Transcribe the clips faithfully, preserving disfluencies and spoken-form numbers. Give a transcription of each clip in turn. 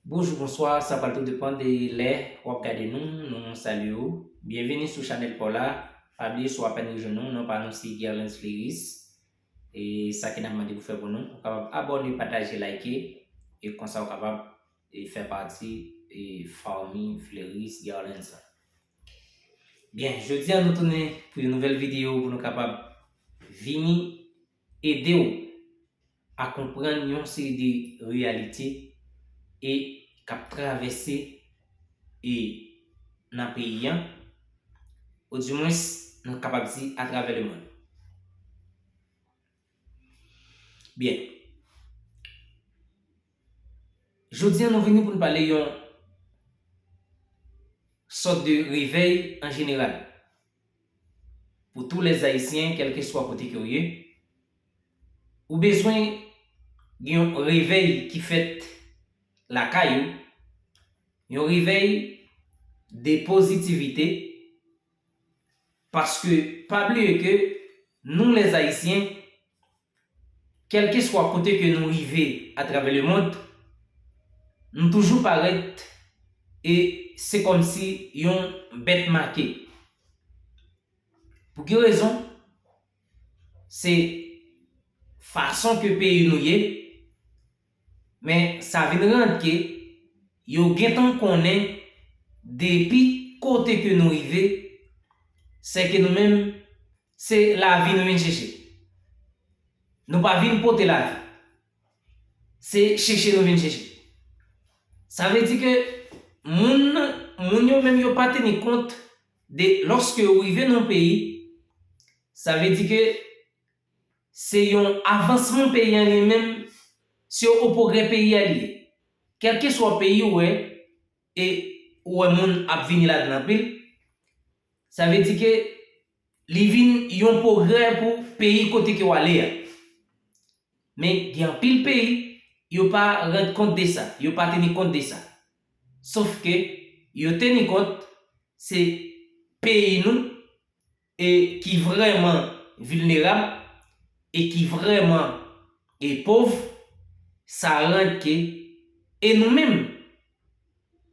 Bonjou, bonswa, sa pral tou depann de lè w ap gade nou, nou salye w. Byenveni sou chanèl pa w la. Pa bliye, si w apèn rejwenn nou, non pa nou se Guerlens Fleris. E sa ki n ap mande pou fè pou nou, ou kapab abòne, pataje, like, e konsa ou kapab e fè pati e fanmi Fleris Guerlens la. Byen, jodi a nou tounen pou yon nouvèl videyo pou nou kapab vini ede w a konprann yon seri de reyalite e k ap travèse e nan peyi an, odimwens nou kapab di atravè lemonn. Byen. Jodi a nou vini pou n pale yon sòt de revèy an jeneral. Pou tou lè Ayisyen, kèlkeswa kote ke w ye, ou bezwen gen yon revèy ki fèt lakay ou, yon revèy de pozitivite, paske pa bliye ke nou lè Ayisyen, kèlkeswa kote ke nou rive atravè lemonn, nou toujou parèt e se kòmsi yon bèt make. Pou ki rezon? Se fason ke peyi nou ye, men sa vin rannke yo gentan konnen depi kote ke nou rive, se ke nou menm, se lavi nou vin chèche. Nou pa vin pote lavi. Se chèche nou vin chèche. Sa vle di ke moun, moun yo menm yo pa teni kont de lòske yo rive nan yon peyi, sa vle di ke se yon avansman peyi a li menm, se yon pwogrè peyi a li ye. Kèlkeswa peyi ou wè, e ou wè moun ap vini ladan l anpil, sa vle di ke li vin yon pwogrè pou peyi kote ke w ale a. Men gen anpil peyi, yo pa rann kont de sa, yo pa teni kont de sa. Sof ke yo teni kont, se peyi nou e ki vrèman vilnerab e ki vrèman e pòv, sa rannke e nou menm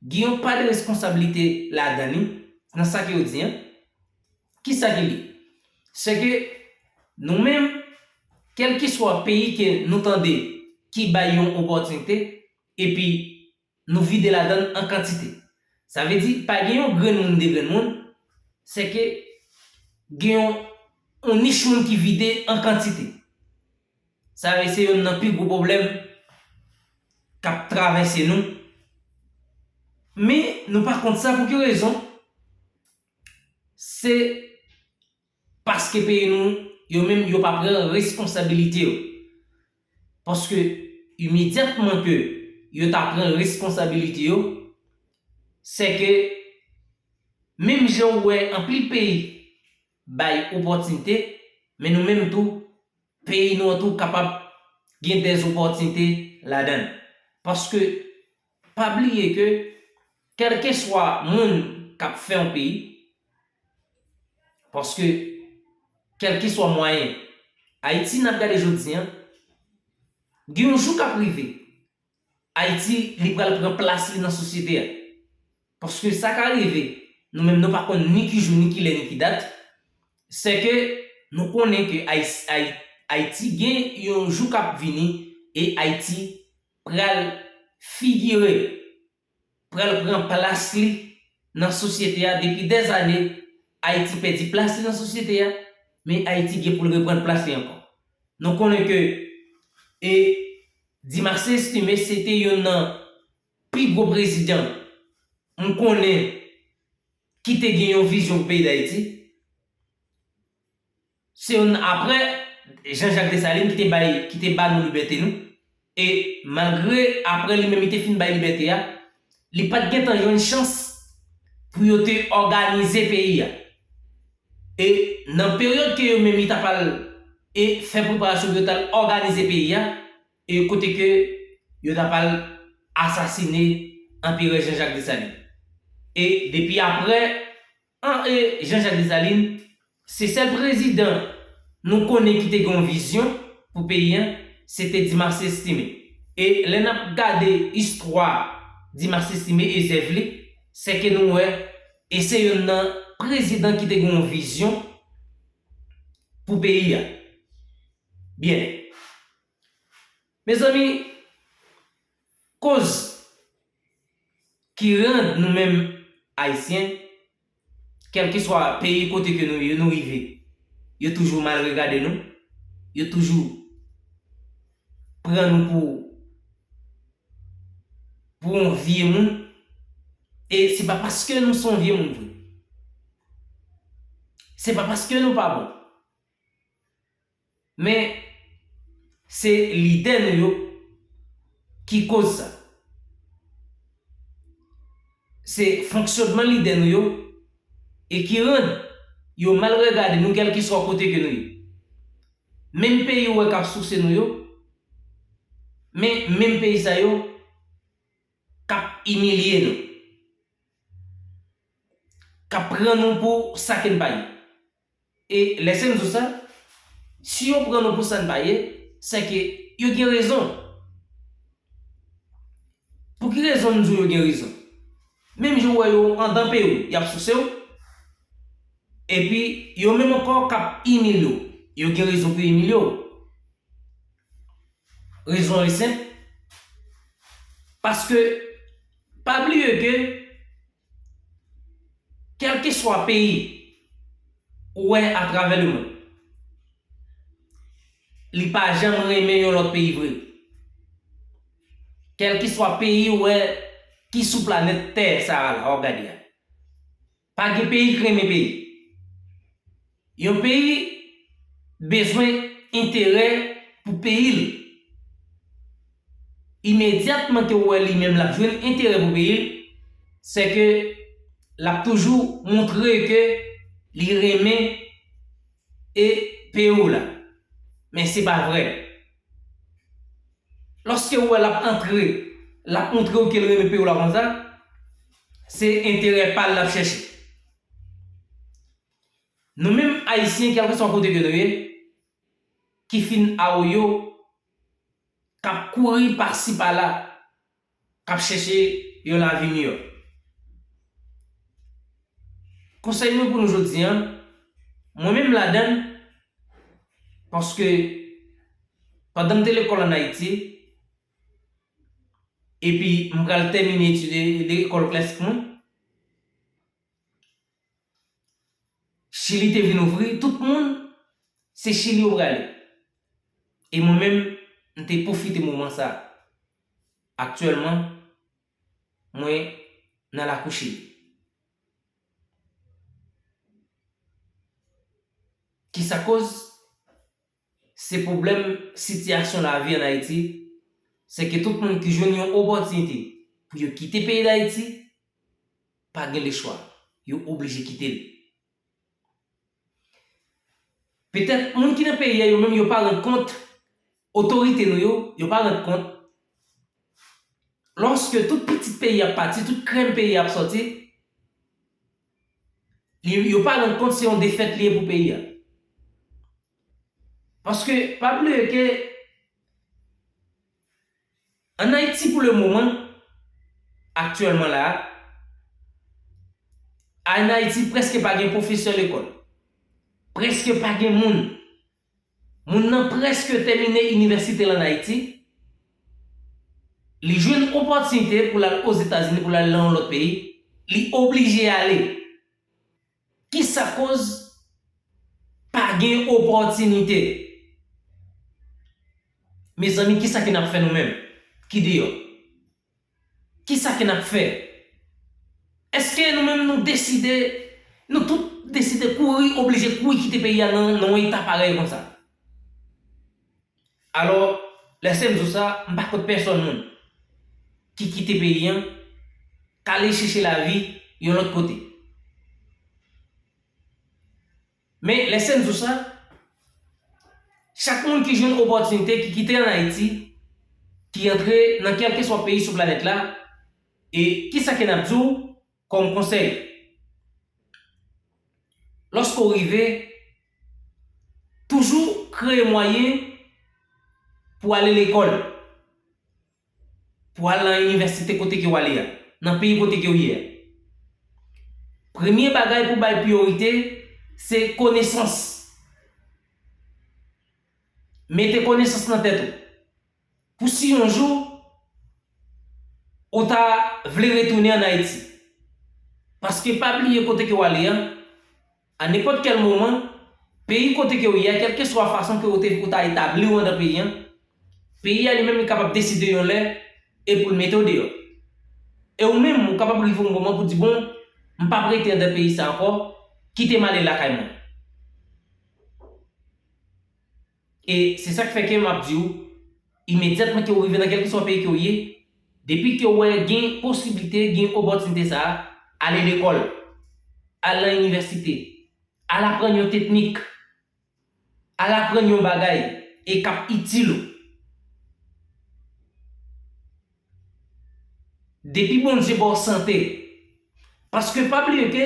gen yon pa de responsablite ladan li, nan sa ke yo di an. Kisa ki li? Se ke nou menm, kèlkeswa peyi ke nou tande ki bay yon opòtinite, epi nou vide ladan l an kantite. Sa vle di, pa gen yon grenn moun, de grenn moun, se ke gen yon, yon nich moun ki vide an kantite. Sa vle se youn nan pi gwo pwoblèm k ap travèse nou. Men nou pa konn sa pou ki rezon? Se paske peyi nou, yo menm, yo pa pran responsabilite yo. Paske imedyatman ke yo ta pran responsabilite yo, se ke menm jan ou wè anpil peyi bay opòtinite, men nou menm tou, peyi nou an tou kapab gen dèzopòtinite ladan l. Paske, pa bliye ke, kèlkeswa moun k ap fè yon peyi, paske, kèlkeswa mwayen, Ayiti n ap gade jodi an, gen yon jou k ap rive, Ayiti, li pral pran plas li nan sosyete a. Paske sa ka rive, nou menm nou pa konn ni ki jou, ni ki lè, ni ki dat, se ke nou konnen ke Ayis-, Ayi-, Ayiti gen yon jou k ap vini e Ayiti pral figire, pral pran plas li nan sosyete a. Depi dèzane, Ayiti pèdi plas li nan sosyete a, men Ayiti gen pou l reprann plas li ankò. Nou konnen ke e Dimarsé Estimé se te youn nan pi gwo prezidan m konnen ki te gen yon vizyon pou peyi Dayiti. Se youn apre Jean-Jacques Dessalines ki te bay, ki te ba nou libète nou. E malgre apre li menm li te fin bay libète a, li pa t gentan jwenn chans pou yo te òganize peyi a. E nan peryòd ke yo menm li t ap al e fè preparasyon pou yo t al òganize peyi a, e kote ke yo t ap al asasine Anperè Jean-Jacques Dessalines. E depi apre, an, e Jean-Jacques Dessalines, se sèl prezidan nou konnen ki te gen yon vizyon pou peyi a, se te Dimarsé Estimé. E lè n ap gade istwa Dimas Estimé e zèv li, sèke nou wè, e se youn nan prezidan ki te gen yon vizyon pou peyi a. Byen. Mezanmi, koz ki rann nou menm Ayisyen, kèlkeswa peyi kote ke nou ye, nou rive, yo toujou mal regade nou, yo toujou pran nou pou, pou yon vye moun, e se pa paske nou se yon vye moun vre. Se pa paske nou pa bon. Men, se lidè nou yo ki koz sa. Se fonksyònman lidè nou yo e ki rann yo mal regade nou kèlkeswa kote ke nou ye. Menm peyi ou wè k ap souse nou yo, men menm peyi sa yo k ap imilye nou, k ap pran nou pou sa ke n pa ye. E lè se m di w sa, si yo pran nou pou sa n pa ye, sèke yo gen rezon. Pou ki rezon m di w yo gen rezon? Menm jan w wè yo andan peyi w, y ap souse w. Epi, yo menm ankò k ap imilye w. Yo gen rezon pou imilye w. Rezon an senp. Paske, pa bliye ke, kèlkeswa peyi ou wè atravè lemonn, li pa janm renmen yon lòt peyi vre. Kèlkeswa peyi ou wè ki sou planèt tè sa a la, w ap gade a. Pa gen peyi ki renmen peyi. Yon peyi bezwen enterè pou peyi l. Imedyatman ke w wè li menm l ap jwenn enterè pou peyi l, sèke l ap toujou montre ke li renmen e peyi w la. Men se pa vre. Lòske w wè l ap antre, l ap montre w ke l renmen peyi w la konsa, se enterè pa l l ap chèche. Nou menm Ayisyen, kèlkeswa kote ke nou ye, ki fin awoyo, k ap kouri pasi pala, k ap chèche yon lavi miyò. Konsèy mwen pou nou jodi a, mwen menm ladan l, paske pandan m te lekòl ann Ayiti, epi m pral tèmine etid lekòl klasik mwen, Chili te vin ouvri, tout moun, se Chili yo prale. E mwen menm, m te pwofite moman sa. Aktyèlman, mwen nan lakou Chili. Kisa koz? Se pwoblèm sitiyasyon lavi ann Ayiti, se ke tout moun ki jwenn yon opòtinite pou yo kite peyi Dayiti, pa gen lechwa, yo oblije kite l. Petèt, moun ki nan peyi a, yo menm, yo pa rann kont, otorite nou yo, yo pa rann kont, lòske tout pitit peyi a ap pati, tout krèm peyi a ap sòti, li, yo pa rann kont se yon defèt li ye pou peyi a. Paske, pa bliye ke ann Ayiti, pou le moman, aktyèlman la, ann Ayiti, prèske pa gen pwofesè lekòl. Prèske pa gen moun. Moun nan prèske tèmine inivèsite l ann Ayiti. Li jwenn opòtinite pou l al Ozetazini, pou l al nan yon lòt peyi. Li oblije ale. Kisa koz? Pa gen opòtinite. Mezanmi, kisa ke n ap fè nou menm ki deyò? Kisa ke n ap fè? Èske nou menm nou deside, nou tout deside kouri, oblije kouri kite peyi a nan, nan yon eta parèy konsa? Alò, lè se m di w sa, m pa kont pèsòn moun ki kite peyi a, k ale chèche lavi yon lòt kote. Men, lè se m di w sa, chak moun ki jwenn opòtinite, ki kite ann Ayiti, ki antre nan kèlkeswa peyi sou planèt la, e kisa ke n ap di w kòm konsèy? Lòske w rive, toujou kreye mwayen pou w ale lekòl. pou al nan inivèsite kote ke w ale a, nan peyi kote ke w ye a. Premye bagay pou bay priyorite, se konesans. Mete konesans nan tèt ou. Pou si yon jou, ou ta vle retounen ann Ayiti. Paske pa bliye kote ke w ale a, a nenpòt kèl moman, peyi kote ke w ye a, kèlkeswa fason ke ou te, ou ta etabli w anndan peyi an, peyi a li menm li kapab deside yon lè e pou l mete w deyò. E ou menm, ou kapab rive yon moman pou di, "Bon, m p ap rete anndan peyi sa ankò, kite m ale lakay mwen." E se sa k fè ke m ap di w, imedyatman ke w rive nan kèlkeswa peyi ke w ye, depi ke w wè gen posiblite, gen opòtinite sa a, ale lekòl, al nan inivèsite, al aprann yon teknik, al aprann yon bagay e k ap itil ou. Depi Bondye ba w sante, paske pa bliye ke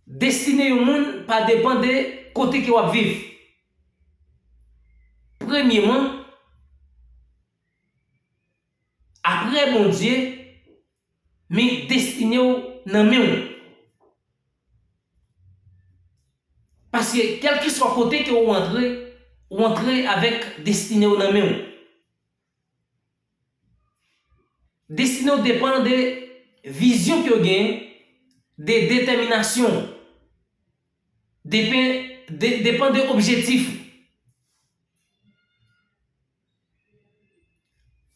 destine yon moun pa depann de kote ke w ap viv. Premyeman, apre Bondye, men destine w nan men w. Paske kèlkeswa kote ke w antre, w antre avèk destine w nan men w. Destine w depann de vizyon ke w gen, de detèminasyon, depen, de, depann de objektif.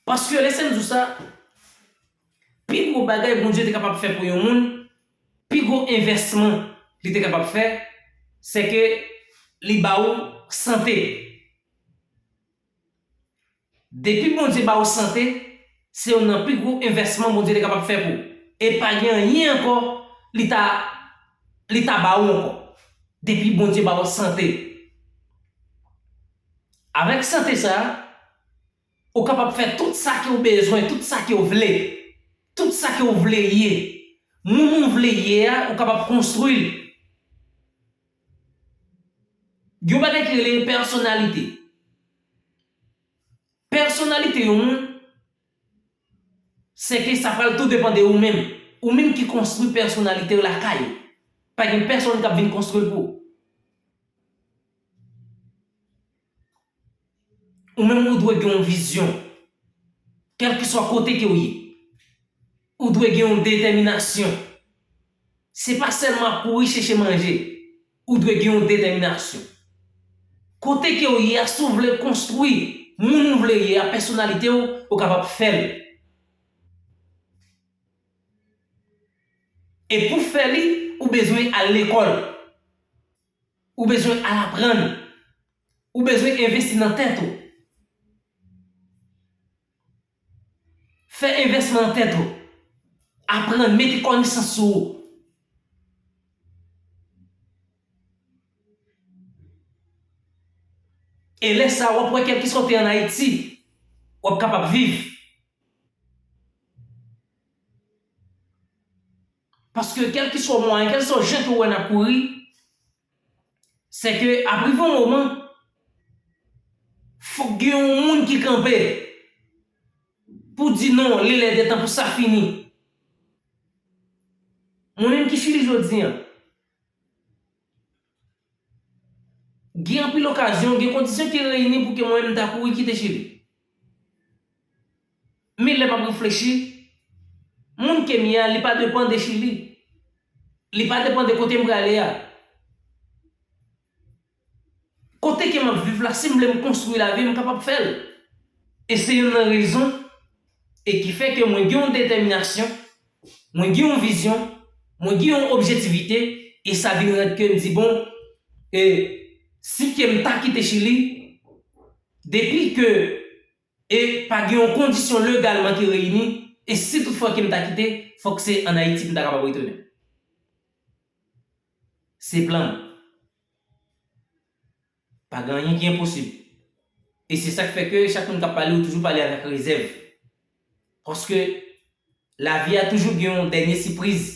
Paske lè sa m di w sa, pi gwo bagay Bondye te kapab fè pou yon moun, pi gwo envèsman li te kapab fè, se ke li ba w sante. Depi Bondye ba w sante, se youn nan pi gwo envèsman Bondye te kapab fè pou ou. E pa gen anyen ankò li ta, li ta ba ou ankò. Depi Bondye ba w sante. Avèk sante sa a, ou kapab fè tout sa ke w bezwen, tout sa ke w vle. Tout sa ke w vle ye. Moun ou vle ye a, ou kapab konstwi l. Gen yon bagay ki rele pèsonalite. Pèsonalite yon moun, se ke sa pral tou depann de ou menm. Ou menm ki konstwi pèsonalite w lakay ou. Pa gen pèsonn k ap vin konstwi l pou ou. Ou menm ou dwe gen yon vizyon. Kèlkeswa kote ke w ye, ou dwe gen yon detèminasyon. Se pa sèlman ap kouri chèche manje. Ou dwe gen yon detèminasyon. Kote ke w ye a, si w vle konstwi moun ou vle ye a, pèsonalite w, ou kapab fè l. E pou fè li, ou bezwen al lekòl. Ou bezwen al aprann. Ou bezwen envesti nan tèt ou. Fè envèsman nan tèt ou. Aprann, mete konesans sou ou. E lè sa a, w ap wè kèlkeswa w te ann Ayiti, w ap kapab viv. Paske kèlkeswa mwayen, kèlkeswa jan ke w wè n ap kouri, se ke ap rive yon moman, fòk gen yon moun ki kanpe pou di non, li lè de tan pou sa fini. Mwen menm ki Chili jodi a, gen anpil okazyon, gen kondisyon ki reyini pou ke mwen menm ta kouri kite Chili. Men lè m ap reflechi, moun ke m ye a, li pa depann de Chili. Li pa depann de kote m prale a. Kote ke m ap viv la, si m vle m konstwi lavi, m kapab fè l. E se youn nan rezon e ki fè ke mwen gen yon detèminasyon, mwen gen yon vizyon, mwen gen yon objektivite, e sa vin rèd ke m di, bon, e si ke m ta kite Chili, depi ke, e pa gen yon kondisyon legalman ki reyini, e si toutfwa ke m ta kite, fòk se ann Ayiti pou m ta kapab retounen. Se plan m. Pa gen anyen ki enposib. E se sa k fè ke chak moun k ap pale, ou toujou pale avèk rezèv. Paske lavi a toujou gen yon dènye sipriz.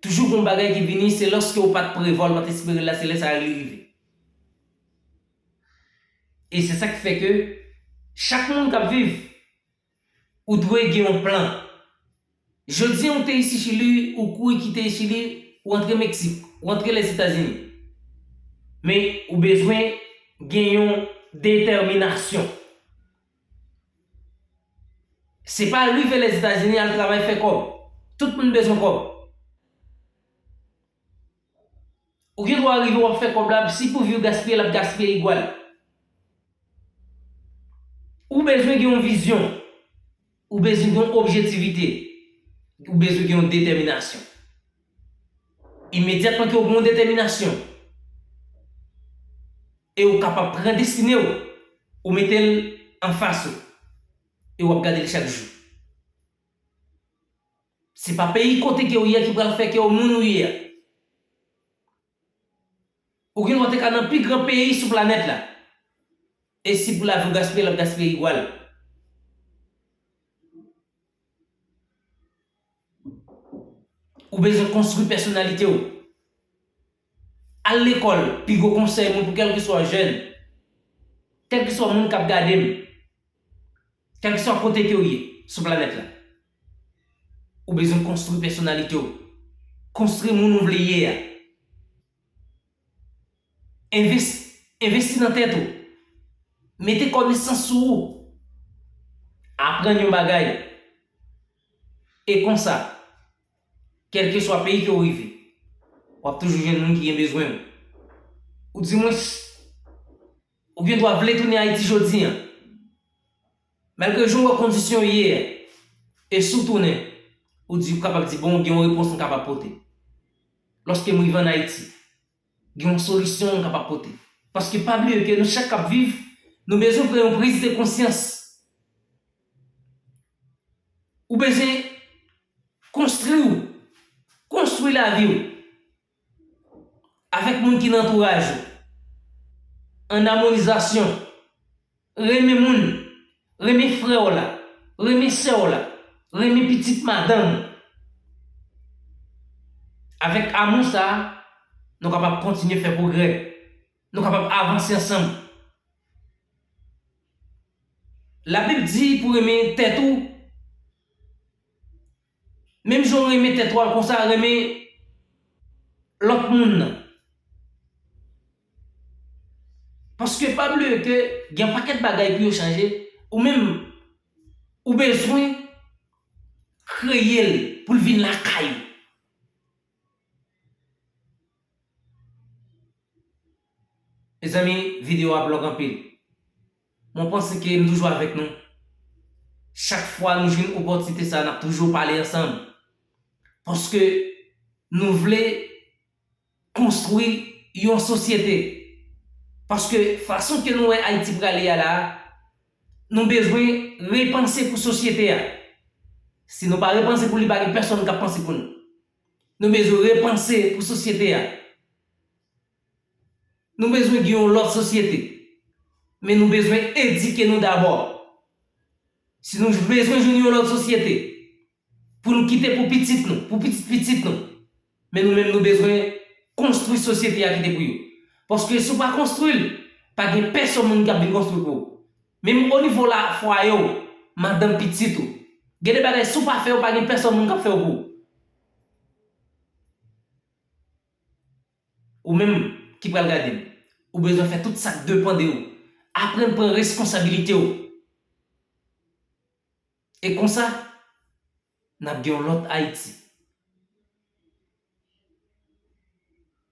Toujou gen yon bagay ki vini, se lòske ou pa t prevwa, ou pa t espere l la, se lè sa a li rive. E se sa k fè ke chak moun k ap viv, ou dwe gen yon plan. Jodi a ou te isi Chili, ou kouri kite Chili, ou antre Meksik, ou antre Lèzetazini. Men ou bezwen gen yon detèminasyon. Se pa rive Lèzetazini al travay fè kòb. Tout moun bezwen kòb. Ou gen dwa rive w ap fè kòb la, si pou vi w gaspiye, l ap gaspiye igwal. Ou bezwen gen yon vizyon. Ou bezwen gen yon objektivite. Ou bezwen gen yon detèminasyon. Imedyatman ke w gen yon detèminasyon, e w kapab pran destine w, ou mete l anfas ou, e w ap gade l chak jou. Se pa peyi kote ke w ye ki pral fè ke w moun ou ye a. Ou gen dwa te ka nan pi gran peyi sou planèt la. E si pou lavi w gaspiye, l ap gaspiye igwal. Ou bezwen konstwi pèsonalite w. Al lekòl, pi gwo konsèy mwen pou kèlkeswa jèn, kèlkeswa moun k ap gade m, kèlkeswa kote ke w ye sou planèt la, ou bezwen konstwi pèsonalite w. Konstwi moun ou vle ye a. Envesti, envesti nan tèt ou. Mete konesans sou ou. Aprann yon bagay. E konsa, kèlkeswa peyi ke w rive, w ap toujou jwenn moun ki gen bezwen w. Ou di mwen, ou gen dwa vle tounen Ayiti jodi a. Malgre jan w wè kondisyon yo ye, e si w tounen, ou di, ou kapab di, bon, gen yon repons m kapab pote. Lòske m rive ann Ayiti, gen yon solisyon m kapab pote. Paske pa bliye ke nou chak k ap viv, nou bezwen pran yon priz de konsyans. Ou bezwen konstwi w, konstwi lavi w avèk moun ki nan antouraj ou, an amonizasyon. Renmen moun, renmen frè w la, renmen sè w la, renmen pitit madanm ou. Avèk amou sa a, nou kapab kontinye fè pwogrè. Nou kapab avanse ansanm. Labib di pou renmen tèt ou, menm jan w renmen tèt ou a konsa, renmen lòt moun nan. Paske pa bliye ke gen yon pakèt bagay pou yo chanje, ou menm, ou bezwen kreye l pou l vin lakay ou. Mezanmi, videyo a ap long anpil. Mwen panse ke m toujou avèk nou. Chak fwa nou jwenn opòtinite sa, n ap toujou pale ansanm. Paske nou vle konstwi yon sosyete. Paske fason ke nou wè Ayiti prale a la, nou bezwen repanse pou sosyete a. Si nou pa repanse pou li, pa gen pèsonn k ap panse pou nou. Nou bezwen repanse pou sosyete a. Nou bezwen gen yon lòt sosyete. Men nou bezwen edike nou dabò. Si nou bezwen jwenn yon lòt sosyete, pou nou kite pou pitit nou, pou pitit pitit nou, men nou menm nou bezwen konstwi sosyete a kite pou yo. Paske si w pa konstwi l, pa gen pèsonn moun k ap vin konstwi pou ou. Menm o nivo la fwaye w, madanm, pitit ou, gen de bagay si w pa fè yo, pa gen pèsonn moun k ap fè yo pou ou. Ou menm ki pral gade m, ou bezwen fè tout sa k depann de ou. Aprann pran responsabilite w. E konsa, n ap gen yon lòt Ayiti.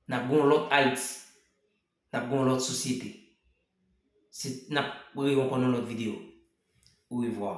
N ap gen yon lòt Ayiti. N ap gen yon lòt sosyete. Se, n ap rewè ankò nan lòt videyo. Orevwa.